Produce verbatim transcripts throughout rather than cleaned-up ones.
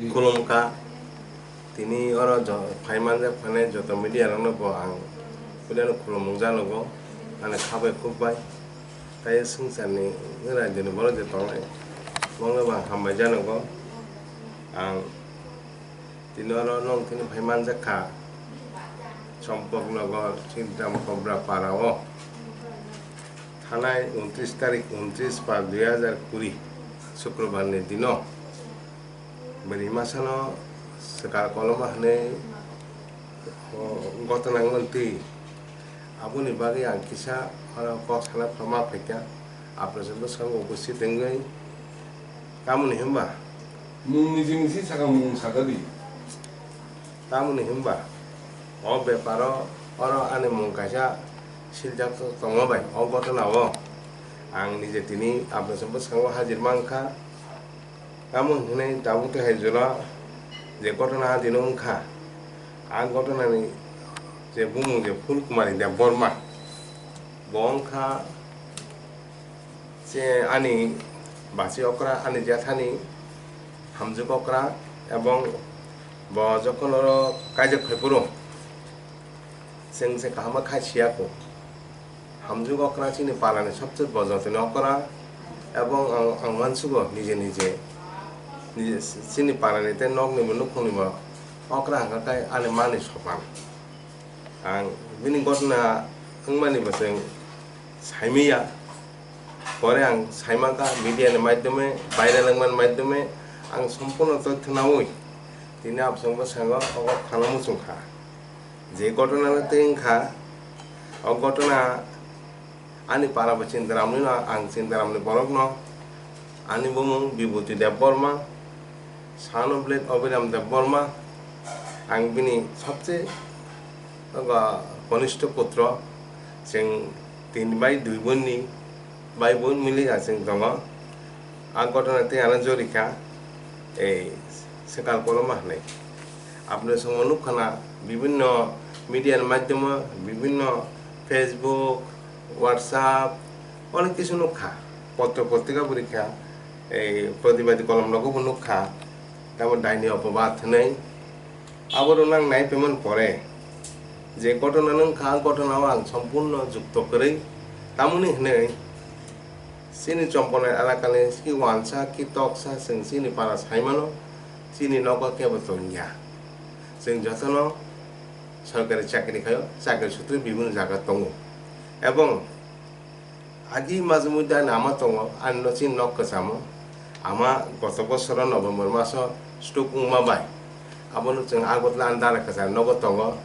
Khulumkha, tini oro jo-, phai manjak phanai joto media rokno bo ang puilano khulumung janogo, ani kha bai khuk bai. Tai swngcharni, rajyoni borok je tongnai, bono bo ang hambai janogo. Ang tini oro nwng thani phai manjak kha, Champaknagar, Sintram Kobra para o thanai untris tarik, untris pas dui hazar kuri, Sukrobar ni dino. Bini masano swkar koloma hwnwi, o, gotona wngmani twi. Aboni bagwi ang kisa oro kok sana ma phaikha, Aphrasani bwskango upasthit wngwi. Tamoni hwnba? Mung niji niji sakha, mung sakha di. Tamoni hwnba? O beparo oro ani mung kaisa siljak tongma bai o gotona o ang nije tini Aphrasani bwskango hajir mankha. Tamo hwnwi tabuk tei hai jora je gotona adino wngkha, a gotonani je bumung je Phul Kumari Debbarma, bo wngkha je ani basi okra, ani jeathani hamjwk okra, ebong bo jokhon oro kaijak phaiphuru chwng se kaham khe siya kho. Hamjwk okra chini parani sobse bojotini okra, ebong ang, ang uansugo nije nije, nije chini parani tei nokni bo nukhungni bo okra hwnka khe ani mani sopan. Ang bini gotna wngmani bo chwng saimanya. Pore ang saimankha media ni maidhyome, viral wngmani maidhyome ang sompurno tothyo naui tini Aphrasani bwskango ogo thana muchungkha. Je gotona no tei wngkha, o gotona ani para bo Chintaramni no, ang Chintaramni borok no, ani bumung Bibhuti Debbarma, son of late Abhiram Debbarma, ang bini sobse, ogo, konistho putro, chwng tin bai dui bonni bai bon mili achwng tongo. A gotona tei ano jorikha, ei swkal koloma hwnwi. Apni songo nukkhana bibinno media ni maidhyamo, bibinno Facebook, WhatsApp, onek kisu nukha. Potro potrika bo rikha, ei pratibadi kolom rogo bo nukha. Tamo daini opobad hwnwi. Aborok nang nai phaimani pore je gotona wngkha, a gotona o ang sompurno jukto kwrwi. Tamoni hwnwi chini Chomponai elakani ki wansa ki toksa chwng chini para saimano, chini nogo kebo tongya. Chwng jotono sorkari chakri khaio, chakri sutro bibinno jaga tongo. Ebong agi majwmui da ani ama tongo, ani no chini nok kwchamo. Ama goto bosoro November maso stroke wngma bai. Abono chwng Agartala ani dada kwchar nogo tongo.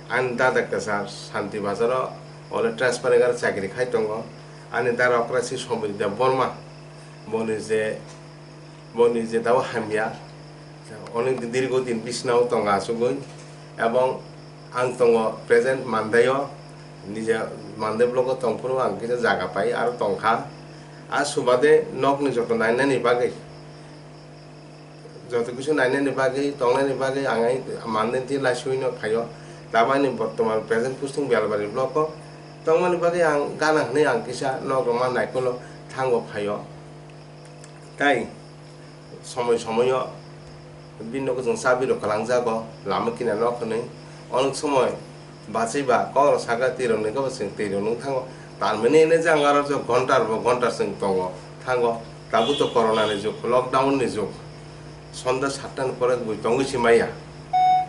Ani dada kwchar Santi Bazaro ole transfer wngwi chakri khai tongo. Ani dada okra si Somir Debbarma. Boni je Bo nije tabo hamya, onek dirgo din bisnao tongo achugwi, ebong ang tongo present Mandaio, nije Mandai blogo tongphuru ang kisa jaga pai aro tongkha. A subade nokni joto nainani bagwi, joto kisu nainani bagwi, tongnani bagwi ang ai Mandai twi laisuino phaio. Tabani bortoman present posting Bialbari blogo tongmani bagwi ang gana hwnwi ang kisa nok rwma naikolo thango phaio. Tai somoi somoio bini nogo chwng chabi rok kwlangjago, lama kinaro hwnwi. Onek somoi bachai ba kok rok saka twi rok nungkha ba chwng twi rok nung thango. Tal mani hwnwi jang aro ghonta rok bo ghonta chwng tongo thango. Tabuk to corona ni jug, lockdown ni jug. Sonda satta ni pore bui tongwi se maya.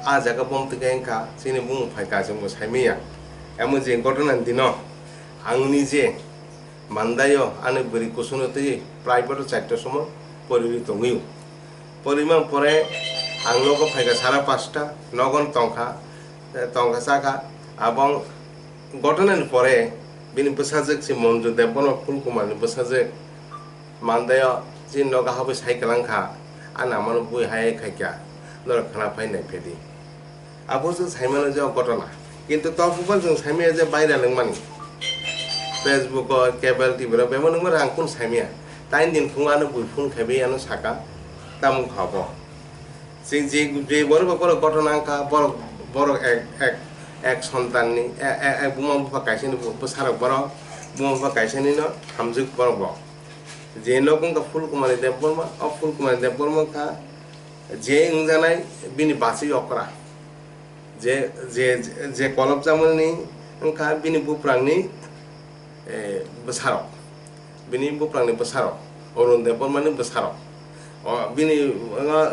A jaga bom twi khe wngkha chini bumung phaikha chwngbo saimanya. Emon je gotona ni dino ang nije Mandaio ani bwrwi kusuno twi private o charta somoi poriwi tongwio. Porimang pore ang nogo phaikha sara pasta, nogon tongkha, eh, tongkha chakha. Abong gotona ni pore bini bwsajwk si Monju Debbarma Phul Kumar ni bwsajwk Mandaio chini nogo habwi sai kwlangkha, ani amano bui hai khaikha, norok khna phai naiphedi. Abo chwng saimano je o gotona. Kintu tok buphang chwng saimaya je viral wngmani. Facebook o, cable T V rok bebak nungma rang kunu saimaya. Tain din phungo ano bui phone khaiwi ano saka, tamo kha bo. Chwng je, je borok bai borok gotona wngkha, borok, borok ek, ek, ek sontanni, e-, e-, ek buma bupha kaisani bwsarok borok, buma bupha kaisanino hamjwk borok bo. Je nok wngkha Phul Kumari Debbarma, o Phul Kumari Debbarma wngkha Je wngjanai bini bachwi okra, je, je, je kolopjakmani wngkha bini buprangni, eh, bwsarok, bini buprangni bwsarok, Arun Debbarmani bwsarok. O, bini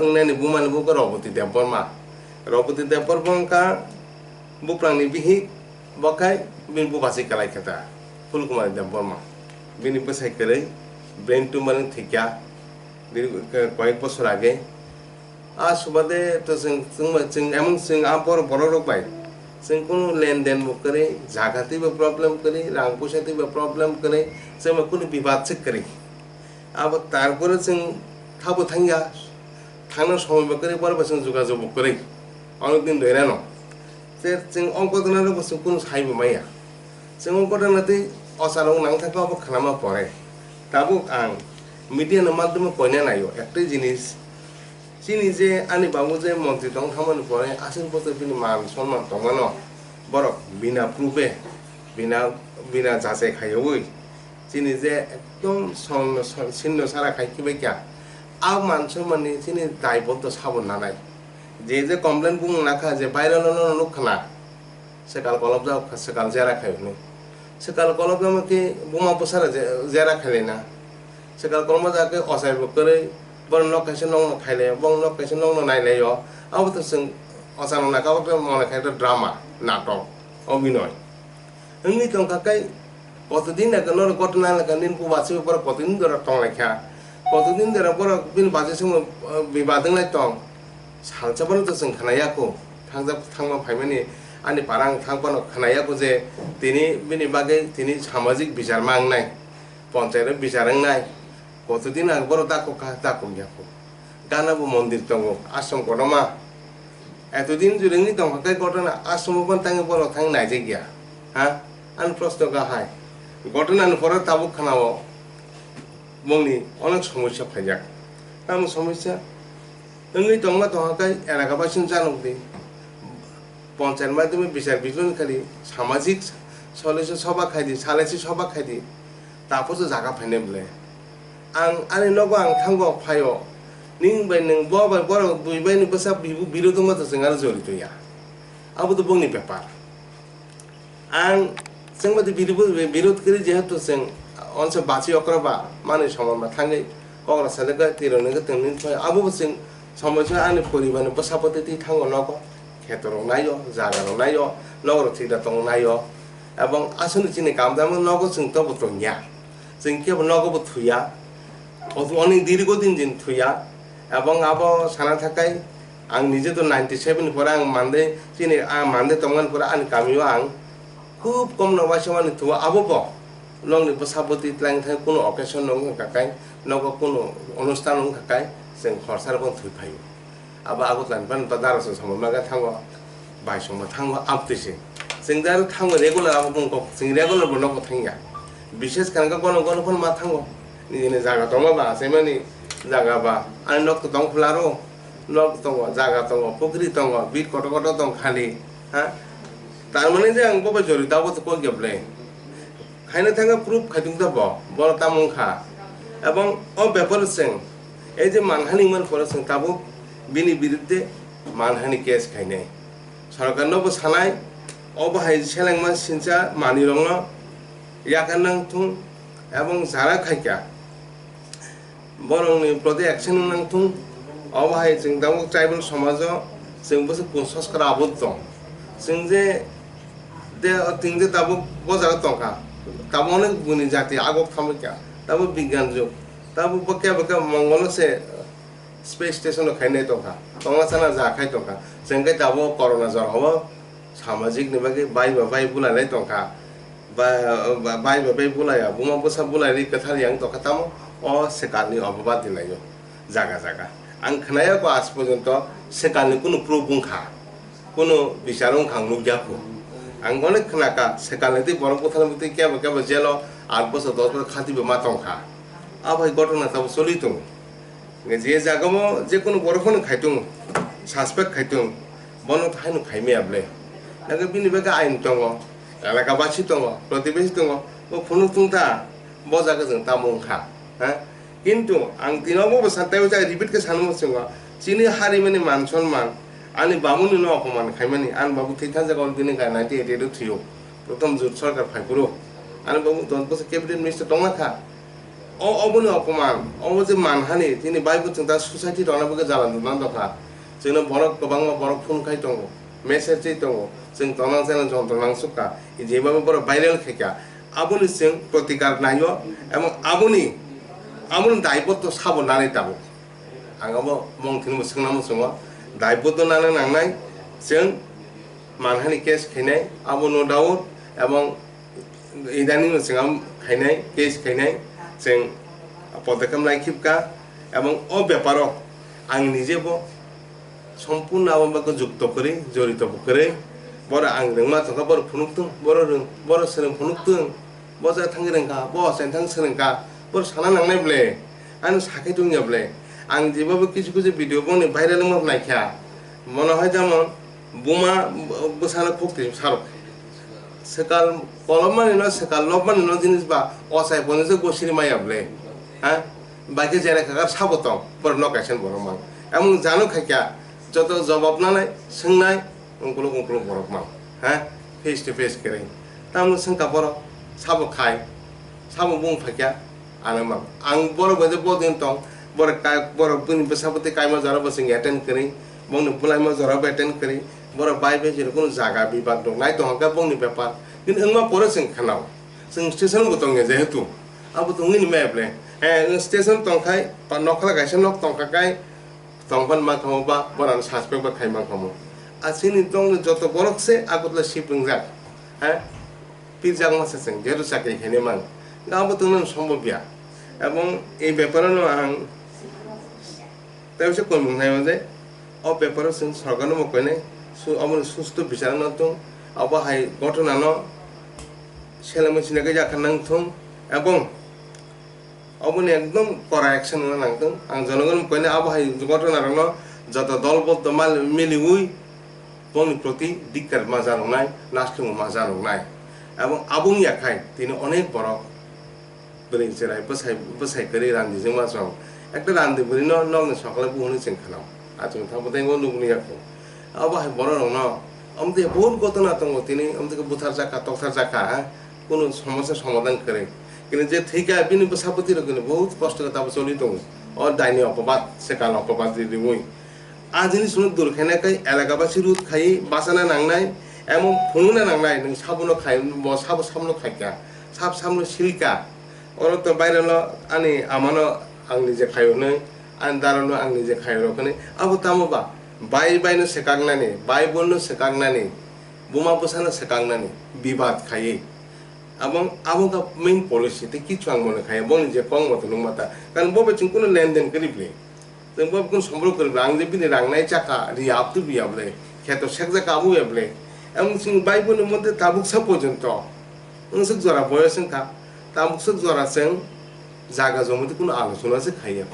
wngnaini bumani buko Roboti Debbarma. Roboti Debbarma wngkha buprangni bihik, bo khai bini bupasi kwlai khe ta, Phulkumari Debbarma. Bini bwsai kwrwi brain tumor wng thwikya, diri, koyek bosor age. A subade to chwng, chwng, chwng, emon chwng a bor-, borok rok bai chwng kunu lenden bo kwrwi, jaga twi bo problem kwrwi, rang puisa twi bo problem kwrwi, chwng bai kunu bibad se kwrwi. Abo tarpore chwng thabo thangya, thangna somoi bo kwrwi, borok bai chwng jogajog bo kwrwi, onek din doirano. Te chwng o ghotona rok bo chwng kunu sai bo maya. Chwng o ghotona tei ochalo nang thangkha obo khnama pore. Tabuk ang media ni madhyamo koina naio, ektwi jinis, chini je ani babu je montri tong thangmani pore aswk bwswk bini man sonman tongmano, borok bina prove, bina, bina jachai khaiwi, chini je ekdom songno, sinno sara khai khibaikha, a man sonmani chini daiboddo sabo nanai. Je je complain bumung nakha je viral no nuk khna, swkal kolopjak, swkal jera khai hwnwi. Swkal kolopjak khe buma bwsara je-, jera khailai na. Swkal kolopjak khe ochai bo kwrwi, borok nok kaisa nokno khailai, bong nok kaisa nokno nailai o. Abo to chwng ochano nakha, abo to mone khai drama, natok, obinoi. Wngwi tongkha khe, kotodin age norok gotna laka nini bupasi borok kotodin dora tonglaikha. Kotodin dora borok bini bachwi songno, eh, bibad wnglai tong. Salsa bono to chwng khnaya kho. Thangjak thangma phaimani ani para ang thang phano khnaya kho je tini bini bagwi tini samajik bichar ma wngnai. Ponchayat o bichar wngnai. Kotodin age borok dakok kha, dakok ya kho. Gana bo mondir tongo, ashram kotorma. Etodin jurengni tongkha khe gotona ashram o tangwi borok thang naijak ya. Ha? Ani proshno kahai. Gotona ni pore tabuk khnao bongni onek somosya phaijak. Tamo somosya? Wngwi tongma tongkha khe elaka baising janok di. Ponchayat madhyome bichar bichon khali samajik solution soba khaidi, salaisi soba khaidi. Tapos o jaga phainai bwle. Ang ani nogo ang thango phaio. Ning bai nwng bo bai borok dui bai ni bwsa bibu birod wngma to chwng aro jorito ya. Abo to bongni bepar. Ang chwng bai to birod, birod kwrwi jehetu chwng onse bachi okra ba manwi somon ba thangwi kokra sajak bai twi rok nungkhe tong nini phai abo bo chwng somoi se ani poribar ni bwsa pwtwi twi thango nogo. Kheto rok naio, jaga rok naio, nogo rok thik da tongo naio. Ebong aswkni chini kamjama nogo chwng tobo tongya. Chwng kebo nogo bo thuya. Otu oni dirgo din din thuya. Ebong abo sana thakai ang nije to ninety seven ni pore ang mande chini, ang mande tongmani pore ani kamio ang khub kom no waisa mani thuo abo bo nokni bwsa bwtwi twlang thai kunu occasion no wngkha kai nogo kunu onusthan wngkha kai chwng khorsa rok thwi phaio. Abo Agartala ni phano dara song samung maga thango, bai songma thango, amtwi se. Chwng da aro thango regular abo bung kok, chwng regular bo nogo thangya. Bishes khe hwnka gono gono phano ma thango. Nini jaga tongma ba, achaimani jaga ba, ani nok to tong phularo, nok tongo, jaga tongo, pukri tongo, bit kotor kotor tong khali, ha? Tar mane je ang bo bai jorito abo to kok ya ble. Khaina thangkha proof khaitungkha bo, bono tamo wngkha. Ebong o beparo chwng, ei je manhani wngmani pore chwng tabuk bini biruddhe manhani case khainai. Sorkarno bo sanai, obo hai selengma sincha manwirokno yakar nang thung, ebong jara khaikha. Borokni proti action wng nang thung. Obo hai chwng tabuk tribal somajo chwng bwswk kun soskar abot tong. Chwng je de, chwng je tabuk bo jaga tongkha. Tabuk onek buni jati agok thamwi kha. Tabuk bigyan jug. Tabuk bo kebo kebo mongolo se space station o khainai tongkha. Tongna sana ja khai tongkha. Chwng khe tabuk corona jor hobo. Samajik ni bagwi bai ba bai bulai lai tongkha. Ba, ba, bai ba bai bulai ya, buma bwsa bulai ri kwthar yang tongkha tamo o swkang ni obhabat ni laio jaga jaga. Ang khwnaya ko aaj porjonto swkang ni kunu proof wngkha, kunu bichar wngkha ang nukya kho. Ang onek khwnaka swkang ni twi borok bwthar bwtwi kebo kebo jelo aat bosor dos bosor khati bo ma tongkha. Abai gotona tabo choli tongo. Je jagao jekunu borok phano khaitung, suspect khaitung, bono haino khaimaya ble. Nangkhe bini bagwi ain tongo, elaka basi tongo, protibesi tongo, bo phunuk tungta, bo jaga chwng tamo wngkha, ha? Kintu ang tino bo bwsa teibo jaga repeat khe sanwi muchungo, Chini harimani man sonman, ani babu nino opoman khaimani, ani babu thwi thangjak o bini ga ninety eight o thwiyo. Prothom jut sarkar phaiphuru. Ani babu dos bosor cabinet minister tongna kha. O, oboni opoman, obo je manhani, chini bai bwchwng ta society rokna bagwi jala nukna dopha. Chwngno borok kwbangma borok phone khai tongo, message twi tongo, chwng tongna chana jontro nangsukha, jebaba borok viral khaikha, aboni chwng protikar naio, ebong aboni, aboni daibotto sabo nanai tabuk. Ang abo mong thwngwi swngna muchungo, daibotto nana nangnai, chwng manhani case khainai, abo no doubt, ebong idaning no chwng am khainai, case khainai, chwng podokkhep lai khibka, ebong o beparo ang nijebo sompurno abo bagwi jukto kwrwi, jorito bo kwrwi, boro ang rwngma tongkha, boro phunuktung, boro rwng, boro swrwng phunuktung, bo ja thangwi rwngkha, bo achai thang swrwngkha, boro sana nangnai ble, ano sakhe tongya ble, ang jebabo kisu kisu video boni viral wngma naikha, mono hai jemon, Buma bwsano pukti sarok. Swkal kolomani no, swkal lobmani no jinis ba ochai ponjak gosiri maya ble. Ha? Baikhe jera kakar sabo tong, borok no kaisa borok mang. Emon jano khaikya, joto jobab nanai, swngnai, ungkuluk ungkuluk borok mang. Ha? Face to face kwrwi. Tamno swngkha borok, sabo khai, sabo bung phaikya, Ano mang. Ang borok bai je bodin tong, borok ka-, borok bini bwsa bwtwi kaima jora bo chwng attend kwrwi, bongni bwlaima jora bo attend kwrwi, borok bai bai chwng kunu jaga bibad rok nai tong khe bongni bepar. Bini wngma pore chwng khanao. Chwng station bo tong ya jehetu. Abo tongwi ni map le. He, station tong khai, pa nokla kaisa nok tong kha kai, tong phan mang kha mo ba, borok suspect ba khai mang kha mo. A chini tong joto borok se Agartala shift wngjak. He? Pirjakma se chwng jehetu chakri khainai man, abo tongna sombob ya. Ebong ei bepar no ang teisa koimung nai je o bepar o chwng sorkar no bo koinai, su-, obo ni susto bichar no tong, abo hai gotona no selengma sina khe yakha nang thung, ebong Obo ni ekdom kora action wngna nang tong. Ang jonogon koine abo hai gotona rokno joto dol boddo mal miliwi bongni proti dikkar ma jaroknai, naslingma ma jaroknai. Abo, abo wngya khai tini onek borok bwrwi cherai bwsai, bwsai kwrwi randijwkma chwng. Ekta randi bwrwino nokni sokole buhuni chwng khanao. Achukgwi thangbo tei bo nukni yakung. Abo hai borok rokno, omo tei bahut gotona tongo tini, omo tei butharjak kha, toktarjak kha, ha? Kunu somosa somadhan kwrwi. Kini je thwikha bini bwsa bwtwi rok kini bahut kosto khe tabo choli tongo. O daini opobad, swkang opobad ri riwi. A jinis no dur khaina khe elaka basi rut khai bachana nangnai, emon phunukna nangnai, nwng sabono khai, bo sabo sabono khaikha, sab sabono silka. Oro to bairelo ani amano ang nije khaio hwnwi, ani darano ang nije khaio rok hwnwi. Abo tamo ba? Bai baino swkaknani, bai boino swkaknani, buma bwsano swkaknani, bibad khaiwi. Abo, abo wngkha main policy, tei kichu ang mone khaiya, boni je kok moto nukma ta. Karon bo bai chwng kunu lenden kwrwi bwle. Chwng bo kunu sombrok kwrwi bwle. Ang je bini rang nai chakha, ri aptwi biya bwle. Kheto sekjak abo ya bwle. Emon chwng bai boino moddhe tabuk sa porjonto. Wngsuk jora boyos wngkha. Tabuk swk jora chwng jaga jomiti kunu alochona se khaiya.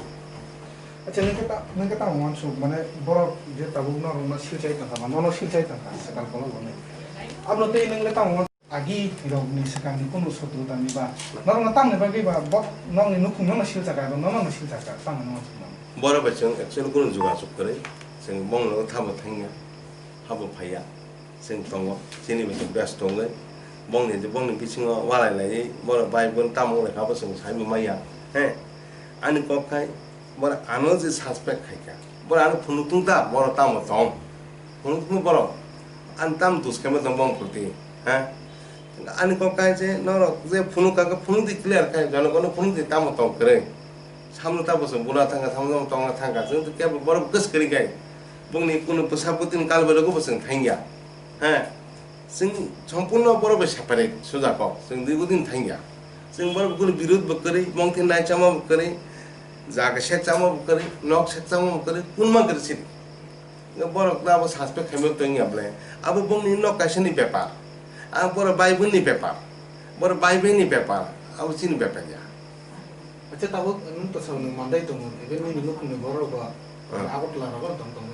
Acha, nwng khe ta-, nwng khe tamo uansuk, mane borok je tabuk norokno silchai tongkha, ba nono silchai tongkha, swkang kolok hwnwi. Abono tei nwng le tamo uansuk, agi rokni swkangni kunu sotru tangwi ba, norokno tamni bagwi ba, bo nokni nukhung nono silchakha, abo nono silchakha, tamo uansuk mano. Borok bai chwng actually kunu jogajog kwrwi, chwng bongno thabo thangya, habo phaiya. Chwng tongo, chini bai chwng best tongwi. Bongni, bongni bisingo walai laiwi, borok bai bono tamo wnglaikha, abo chwng saibo manya. He, ani kok khai, borok ano je suspect khaikha, borok ano phunuk tong ta, borok tamo tong? Phunuk tong borok, ani tamo dos khaima tong bong phuti, he? Ani kok khai je, norok je phunuk kha, phunuk di clear khai, jono gono phunuk di tamo tong kwrwi. Samno ta bwswk bula thangkha, samno tongna thangkha, chwng to kebo borok bwkha swkali kai. Bongni kunu bwsa bwtwini kalbai rokbo bwswk thangya. He, chwng sompurno borok bai separate sujak kok, chwng dui bwtwini thangya. Chwng borok kunu birud bo kwrwi, mongtwi naichama bo kwrwi, jaga sekchama bo kwrwi, nok sekchama bo kwrwi, kunma kwrwi sidi. Borok no abo suspect khaima tongya bwle. Abo bongni nok kaisa ni bepar. Abo borok bai bwni bepar. Borok bai bwni bepar. Abo chini bepar ya. Acha, tabuk nwng to sao nwng mandai tongo, even nini nukhungni borok bo, hmm, Agartala rogo tong tongo.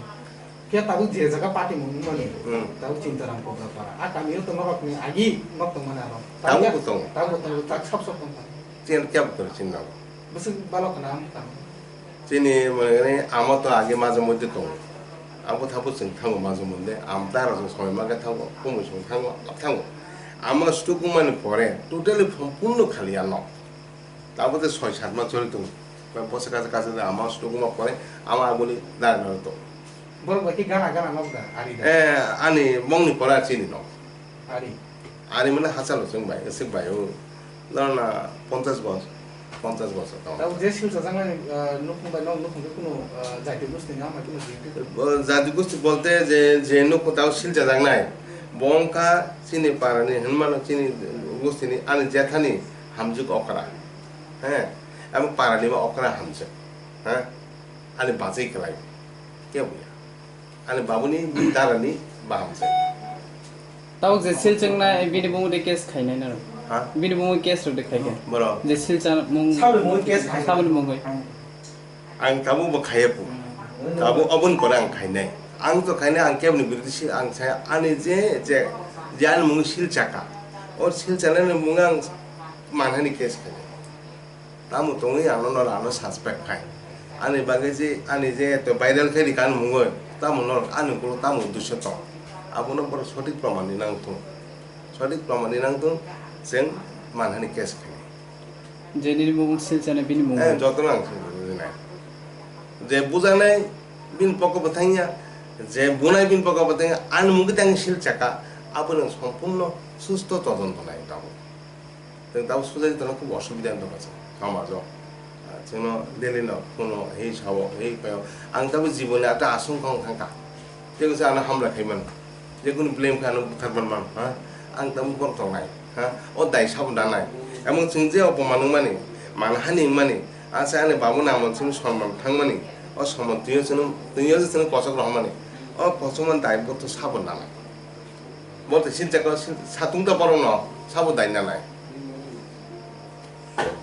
Khe tabuk je jaga party mung mani, hmm, tabuk Chintaram Kobrapara. A kamio to norokni agi nok tong mani aro. Tabuk bo tongo. Tabuk tongo, tak sab sab tong mani. Chin kya bo tong chin nago. Bwswk balok khna ang tang. Chini mane ama to age maje moddhe tongo. Abo thabu chwng thango maje moddhe. Am dara jong somoi ma khe thango, kumui song thango, thango. Ama stukmani pore totally sompurno khali ano. Tabo de soi sat ma choli tongo. Ba bosa kacha kacha de ama stukma pore ama aboni dara no to. Borok bai khe gana gana nok da, ari da. Eh, ani mongni pore chini no. Ari. Ari mane hachalo chwng bai, swk bai o. Nana ponchash bos, ponchash bosor tong. Tabuk je silchajaknai, ah, nukhung bai nok nukhung khe kunu, ah, jati gosti ni ama kunu jiti. Bo jati gosti bolte je, je nukhung tao silchajaknai, bo wngkha chini parani hinmano chini gosti ni ani jethani hamjwk okra. He, abo parani bo okra hamjwk. He, ani bachai kwlai. Kebo ya. Ani babuni, darani baham se. Tabuk je sil chwngna, bini bumu de case khainai naro. Ha? Bini bumu case rok de khaikha. Boro. Je sil cha mung. Saboni bumu case khai. Saboni bumu khai. Ang tabuk bo khaiya pu. Tabuk oboni pore ang khainai. Ang to khainai, ang keboni biruddhi sil ang saya ani je, je, je ani mung sil chaka. O sil chanani mung ang manhani case khainai. Tamo tongwi ano no ano suspect khai. Ani bagwi je, ani je to viral khe rikha mungoi, tamo no ani ulo tamo dusyo tong. Abono borok sotik proman ni nang thung. Sotik proman ni nang thung, chwng manhani case khai. Je nini mung silchana bini mung. Eh, joto nang thung nai. Je bujanai bin poko bwthangya, je bunai bin poko bwthangya, ani mungki tang sil chaka, abo nang sompurno susto todonto nai tamo. Chwng tabuk sujai tongna khub osubida wng tongkha chwng somajo. Ah, chwngno daily no phone o, hei sao, hei paio. Ang tabuk jiboni ata aswng kha wng thangkha. Tei kisa ano hamla khai mano. Jekunu blame kha ano buthar man mano, ha? Ang tabuk borok tongnai, ha? O dai sabo danai. Emang chwng je opoman wngmani, manhani wngmani, asa ani babu nangmani chwng sonman thangmani, o sonman twiyo chwngno, twiyo chwngno kochok rohormani. O kochokmani dai bo to sabo nanai. Bo tei sil chakra sil-, satung ta borok no sabo dai nanai.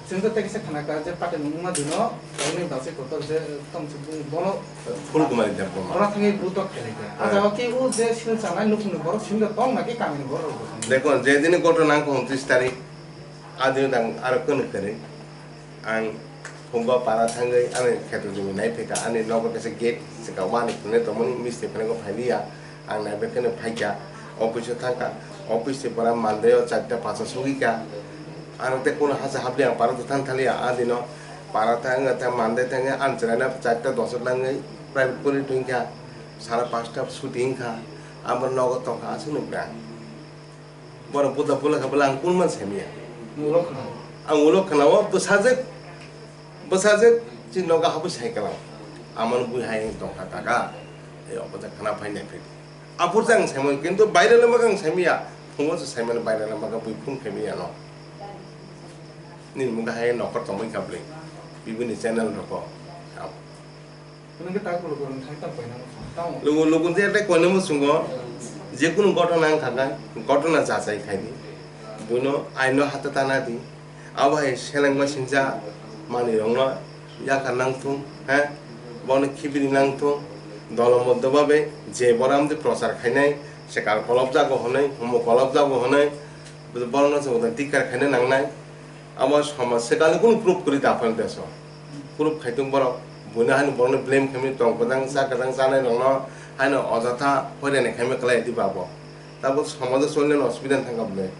Chwng to tei kisa khana kha je paten wngma dino, borokni bachai kotor je tong se bung bono Phul Kumari Debbarma. Ora thangwi butok khelai kha. Ah jaga ki u je sil chanai nukhungni borok simi tong na ki kamini borok rok. Dekho, je dini gotona wngkha untris tarik, a dino dang aro kwnwi kwrwi. Ang phungo para thangwi ani kheto jumi nai phaikha, ani nogo kaisa gate swkang wani phunai tongmani misti phunai phailiya. Ang naibe kheno phaikha, office o thangkha, office ni pora Monday o charta pacha sogwi kha. Ano tei kono hasa hapdi ang para thang thaliya, a dino para thang, thang Monday thang, ang chwraino charta dos o nangwi private pori tongkha, sara pasta suti wngkha, abo nogo tongkha, aswk nukha. Borok buda bula kha bwla ang kun man semiya. Ulo khna. Ang ulo khna o bwsajwk, bwsajwk chini nogo habwi sai kwlao. Amon bui hai tongkha kaka. Ei obo jak khna phai nai phai. Aphur jak ang saimano kintu baire lama kang saimiya. Phungo se saimano baire lama kang bui phun khaimiya no. Nini mungkha hai nokor tongmai kha bwlwi. Bibini channel roko. Nwng khe tak bolo bolo thang tang koina muchung tamo. Lugu lugu je tei koina muchungo je kunu gotona wngkha khe gotona jachai khai di. Buino aino hata tana di. Abo hai selengma singcha manwi rokno yakha nang thung, he? Bono khibiri nang thung. Dolo moddo babe je borom de prochar khainai, sekal kolop jago hwnwi, humo kolop jago hwnwi, borokno se uda dikar khaina nangnai. Abo somaj se kali kunu proof kwrwi ta phano deso. Proof khai tung borok. Buino haino borokno blame khaimani tong kwchang cha kwchang chanai rokno haino ojotha hoirani khaima kwlai di babo. Tabuk somajo cholnani osubida thangkha bwle.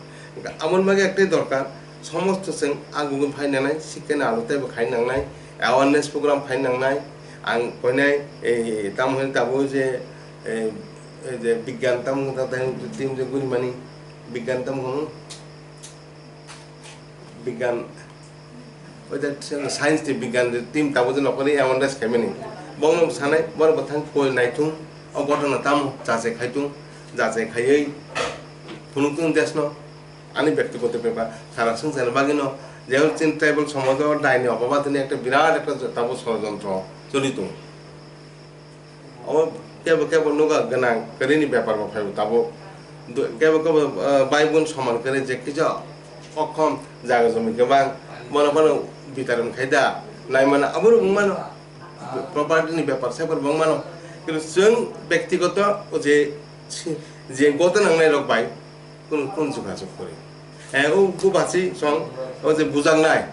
Amoni bagwi ektai dorkar, somosto chwng agugwi phai nangnai, sikkhe nalo teibo khai nangnai, awareness program khai nangnai. Ang koinai ei tamo hwnwi tabuk je, ei, ei je bigyan tamo hwnwi team je gurimani, bigyan tamo hwnwi. Bigyan, oita science ni bigyan ni team tabuk je nokoli awareness khaimani. Bongno sanai, borok bwthang koi naithung, o gotona tamo jachai khaitung, jachai khaiwi phunuktung desno, ani byaktigoto bepar, sara swngcharni bagwino, je chini tribal somajo daini obabatini ekta birat ekta tabuk sorojontro cholitung. Omo kebo kebo nuga gwnang kwrwini bepar bo phaibo tabuk. Du-, kebo kebo, eh, bai bun soman kwrwi je kisa okhom jaga jomi kwbang bono bono bitarum khai da nai mano abo rok wng mano property ni bepar saiphar bo wng mano. Kintu chwng byaktigoto o je si-, je goto nangnai rok bai kunu kunu jogajog kwrwi. Eh, o bupasi song o je bujaknai.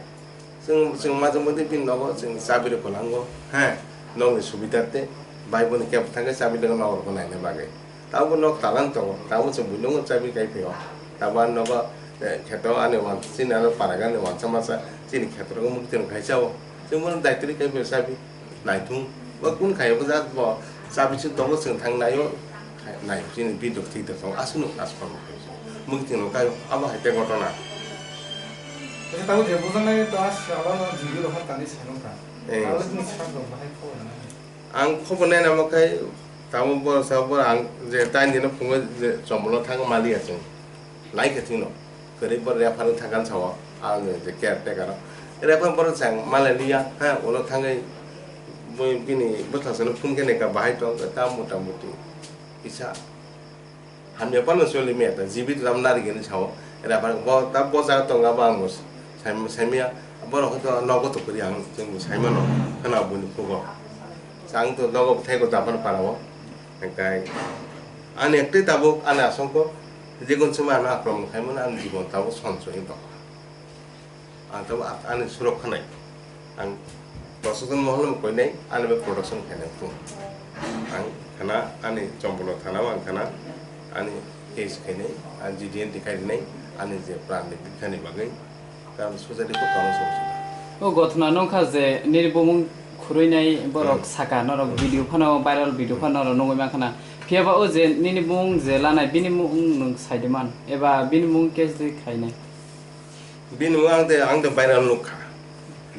Chwng, chwng majang mati bini nogo chwng chabi rok kwlango, he, nokni subida tei bai boni kebo thangkhe chabi rok nok rok naina bagwi. Tabuk nok talang tongo, tabuk chwng buino chabi kai phaio. Tabuk ani nogo, eh, kheto ani wan, chini ano paragani wansa masa, chini kheto rok mukti rok khai chao. Chwng bono daitwrwi kai phaio chabi. Naithung, bo kun khai bo jat bo, chabi chwng tongo chwng thang naio, khai nai chini bidok thik da tongo, aswk nuk aswk nuk khai chwng. Mukti rok kai abo hai tei gotona. Acha, tabuk je bujaknai to a salo no jigwi rok tani sanung kha. Eh. Tabuk ni sak rok bahai khobor nai. Ang khobor nai namo khai tamo borok sa borok ang je taini no phungo je chombolo thang maliya chwng. Lai khe thwino. Kwrwi borok refer wng thangkha sao ang je caretaker o. Refer borok chang malai liya ha ulo thangwi bui bini bwsla sano phone khe nai kha bahai tong kha ta mota moti kisa. Hamya phano choli maya ta, jibit lam nari gini sao. Era phano bo ta bo jaga tongo, abo ang bo sai, saimaya. Borok hwnkhe nogo to kwrwi ang, chwng bo saimano, khwna boni khugo. Ang to nogo bwthai ko Japan para o. Hwnkhe ani ektwi tabuk ani asongko, jikun chwng ano akromon khaimano, ani jibon tabuk sonso wng tongkha. Ang tabuk a-, ani surok khanai. Ang Prashasan Mohol no koinai, ani bai production khainai phung. Ang khana ani Chombolo thana o ang khana ani case khainai, ang G D N T khai rinai, ani je pran ni bikha ni bagwi, karon society ko tong song sida. O gothona nungkha je nini bumung khurui nai borok Hmm. saka norok video phano viral video phano norok nungwi mankha na. Phiya ba o je nini bumung je lanai bini mung nwng sai de man eba bini mung case de khainai. Bini mung ang de, ang de viral nukha.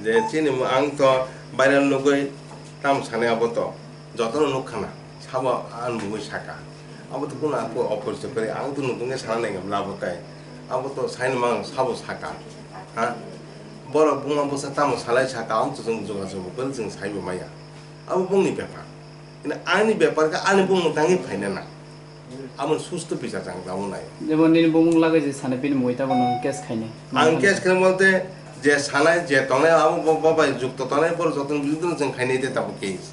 Je chini mung ang to viral nugwi tamo sanai abo to. Jotono nukha na. Sabo ang mungwi saka. Abo to kuno apo opor se kore. Ang to nukungke sana nai gamla abo tai. Abo to saini mang sabo saka. Ha? Borok buma bwsa tamo salai saka. Ang to jung juga jung kore jung saibo maya. Abo bungni bepar. Ini ani bepar ka ani bung tangwi phaina na. Abo susto bichar chang tamo nai. Jemon nini bumung lagwi je sana bini mui tabo nung case khainai. Ang case khainai bolte je sanai je tongnai abo bo, bo bai jukto tongnai bor joton bijoton jeng khainai de tabo case.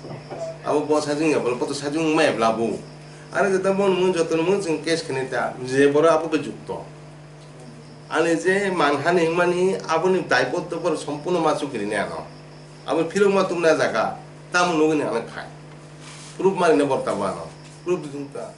Abo bo sajung ya bol koto sajung mai blabu. Ani je tamo nung joton mung jeng case khainai ta je boro abo bai jukto. Ani je manhani hwnmani aboni daibotto bor sompurno ma chukiri ne ano. Abo phirok ma tumna jaga tamo nugini ano khai. Proof mari ne bor tabo ano. Proof disung ta.